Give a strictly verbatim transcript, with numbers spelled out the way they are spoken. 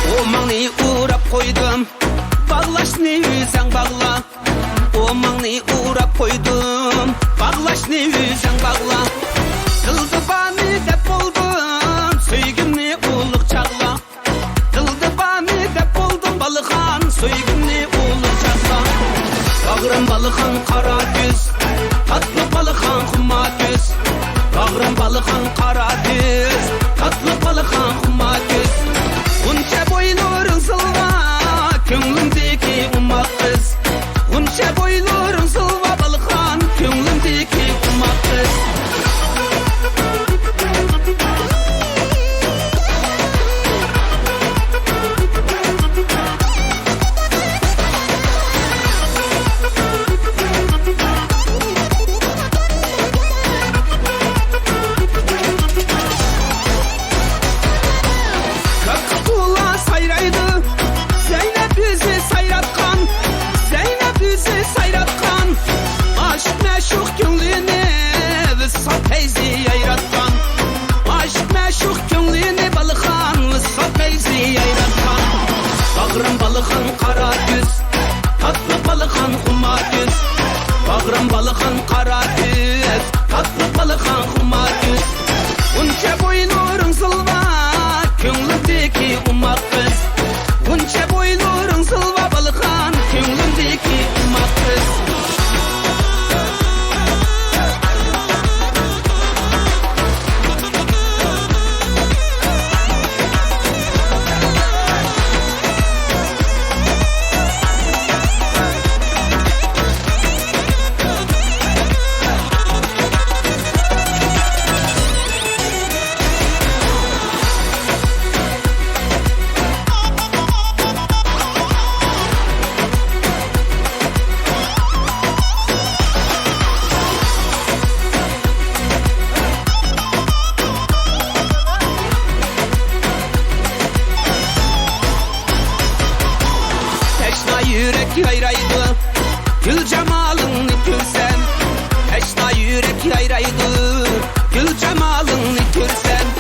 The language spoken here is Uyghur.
ئوماڭنى ئوراپ قويدۇم، باغلاشنى ئۆزەڭ باغلا. ئوماڭنى ئوراپ قويدۇم، باغلاشنى ئۆزەڭ باغلا. دىلدا بارنى دەپ بولدۇم، سۆيگۈمنى ئۇلۇغ چاغلا. دىلدا بارنى دەپ بولدۇم، بالىخان، سۆيگۈمنى ئۇلۇغ چاغلا. باغرىم بالىخان قارا كۆز، تاتلىق بالىخان خۇما كۆز. باغرىم بالىخان قارا كۆز، تاتلىق بالىخان خۇما كۆز. غۇنچە بويلىرىڭ زىلۋا، كۆڭلۈمدىكى ئوماق قىز. غۇنچە بويلىرىڭ زىلۋا بالىخان، كۆڭلۈمدىكى ئوماق قىز. كاككۇكلار سايرايدۇ، زەينەپ يۈزى سايراتقان، زەينەپ يۈزى سايراتقان. ئاشىق مەشۇق كۆڭلىنى ۋىسال پەيزى يايراتقان. ئاشىق مەشۇق كۆڭلىنى بالىخان ۋىسال پەيزى يايراتقان. باغرىم بالىخان قارا كۆز، تاتلىق بالىخان خۇما كۆز. باغرىم بالىخان قارا كۆز، تاتلىق بالىخان خۇما كۆز. غۇنچە بويلىرىڭ زىلۋا، كۆڭلۈمدىكى ئوماق قىز. غۇنچە بويلىرىڭ زىلۋا بالىخان، كۆڭلۈمدىكى ئوماق قىز. تەشنا يۈرەك يايرايدۇ، گۈل جامالىڭنى كۆرسەم. تەشنا يۈرەك يايرايدۇ، گۈل جامالىڭنى كۆرسەم.